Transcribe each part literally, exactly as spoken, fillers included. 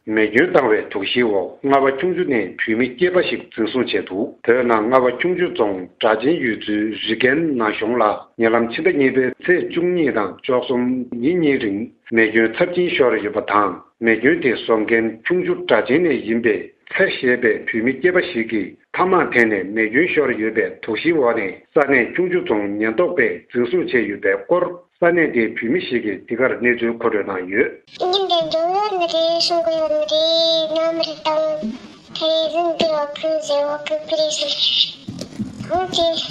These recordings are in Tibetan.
མེ་སྐྱོན་བཏང་བའི་དོགས་གཞིའི་འོག་རྔ་བ་ཁྱུང་ཆུ་ནས་བུད་མེད་སྐྱེས་པ་ཞིག་འཛིན་བཟུང་བྱས་འདུག་བོད་ནང་རྔ་བ་ཁྱུང་ཆུ་རྫོང་སྦྲ་ཆེན་ཡུལ་ཚོའི་རི་ཀན་ན་གཞོང་ལ་ཉེ་ལམ་ཕྱི་ཟླ་གཉིས་པའི་ཚེས་བཅུ་གཉིས་དང་བཅུ་གསུམ་ཉིན་གཉིས་རིང་མེ་སྐྱོན་ཚབས་ཆེན་ཤོར་ཡོད་པ་དང་། མེ་སྐྱོན་དེ་བཟོ་མཁན་ཁྱུང་ཆུ་སྦྲ་ཆེན་ནས་ཡིན་པའི་ཚེ་ཞེས་པའི་བུད་མེད་སྐྱེས་པ་ཞིག་གིས་ཐ་མག་འཐེན་ནས་མེ་སྐྱོན་ཤོར་ཡོད་པའི་དོགས་གཞིའི་འོག་ནས་ས་གནས་ཁྱུང་ཆུ་རྫོང་ཉེན་རྟོག་པས་འཛིན་བཟུང་བྱས་ཡོད་པའི་སྐོར། ས་གནས་དེའི་བུད་མེད་ཞིག་གིས་འདི་གར་གནས་ཚུལ་མཁོ་སྤྲོད་གནང་ཡོད། ཡིན་པའི་འགྲོ་ཡོད་ནི་རེད། སྲུང་གི་ཡོད་ནི་རེད། མཉམ་རེད་དང་། དེ་རིང་འདི་བ་ཁུལ་ཟེར་བ་ཁུལ་ཁུལ་རེད་ཟེར། ཁོང་གིས་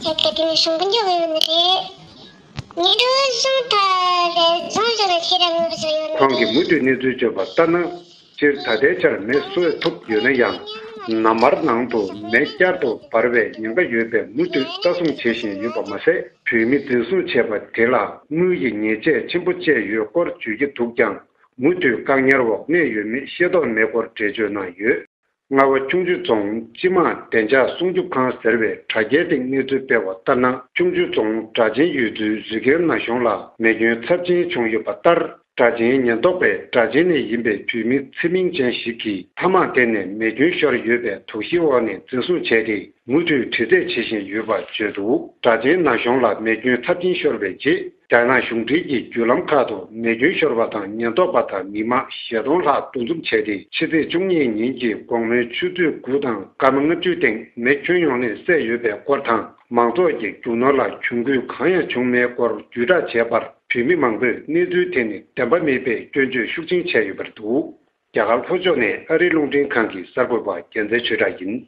ཡ་ག་དེ་ནས་སྲུང་གི་འཇོག་གི་ཡོད་ནི་རེད། ངས་འགྲོ་བཟང་ཐ་རེད། བཟང་ཟེར་ལ་ཁྱེད་རང་ངོ་བཟོ་ཡོད་ནི་ཁོང་གིས་རེད། མུ་མཐུད་གནས་ཚུལ་བརྗོད་པ་ལྟར་ན། སྤྱིར་ད་ལྟའི་ཆར་མེ་གསོད་ཐུབ་ཡོད་ན་ཡང་། ནམ་མཁའ་ནང་དུ་མེ་བསྐྱར་དུ་འབར་བའི་ཉེན་ཁ་ཡོད་པས་མུ་མཐུད་ལྟ་སྲུང་བྱེད་བཞིན་ཡོད་པ་མ་ཟད། བུད་མེད་འཛིན་བཟུང་བྱས་པ་དེ་ལ་དངུལ་གྱི་ཉེས་ཆད་ཆེན་པོ་བཅད་ཡོད་སྐོར་བརྗོད་ཀྱི་འདུག་ཀྱང་། མུ་མཐུད་བཀག་ཉར་འོག་གནས་ཡོད་མེད་ཤེས་རྟོགས་མེད་སྐོར་འགྲེལ་བརྗོད་གནང་ཡོད། རྔ་བ་ཁྱུང་ཆུ་རྫོང་སྤྱི་དམངས་བདེ་འཇགས་སྲུང་སྐྱོབ་ཁང་ཟེར་བས་དྲ་རྒྱའི་སྟེང་གནས་ཚུལ་སྤེལ་བ་ལྟར་ན། ཁྱུང་ཆུ་རྫོང་སྦྲ་ཆེན་ཡུལ་ཚོའི་རི་ཀན་ན་གཞོང་ལ་མེ་སྐྱོན་ཚབས་ཆེན་བྱུང་ཡོད་པ་ལྟར། སྦྲ་ཆེན་ཉེན་རྟོག་པས་སྦྲ་ཆེན་ནས་ཡིན་པའི་བུད་མེད་ཚེ་མིང་ཅན་ཞིག་གིས་ཐ་མག་འཐེན་ནས་མེ་སྐྱོན་ཤོར་ཡོད་པའི་དོགས་གཞིའི་འོག་ནས་འཛིན་བཟུང་བྱས་ཏེ། མུ་མཐུད་དྲི་རྩད་བྱེད་བཞིན་ཡོད་པ་བརྗོད་འདུག་སྦྲ་ཆེན་ན་གཞོང་ལ་མེ་སྐྱོན་ཚབས་ཆེན་ཤོར་བའི་རྗེས། རྒྱ་ནག་གཞུང་འབྲེལ་གྱི་བརྒྱུད་ལམ་ཁག་ཏུ་མེ་སྐྱོན་ཤོར་བ་དང་ཉེན་རྟོག་པ་དང་མི་མང་བཞི་སྟོང་ལྷག་འདུ་འཛོམས་བྱས་ཏེ། ཕྱི་ཚེས་བཅུ་གཉིས་ཉིན་གྱི་དགོང་མོའི་ཆུ་ཚོད་དགུ་དང་སྐར་མ་ལྔ་བཅུའི་སྟེང་མེ་ཁྱོན་ཡོངས་ནས་བསད་ཡོད་པའི་སྐོར་དང་། མང་ཚོགས་ཀྱི་རྒྱུ་ནོར་ལ་གྱོང་གུད་གང་ཡང་བྱུང་མེད་སྐོར་བརྒྱུད་བསྒྲགས་བྱས་པར། བོད་མི་མང་པོས་གནས་ཚུལ་དེ་ནི་བདེན་པ་མེད་པའི་སྐྱོན་བརྗོད་ཤུགས་ཆེན་བྱས་ཡོད་པ་རེད་འདུག་རྒྱ་གར་ལྷོ་ཕྱོགས་ནས་ཨ་རིའི་རླུང་འཕྲིན་ཁང་གི་གསར་འགོད་པ་རྒྱལ་མཚན་ཆོས་གྲགས་ཡིན།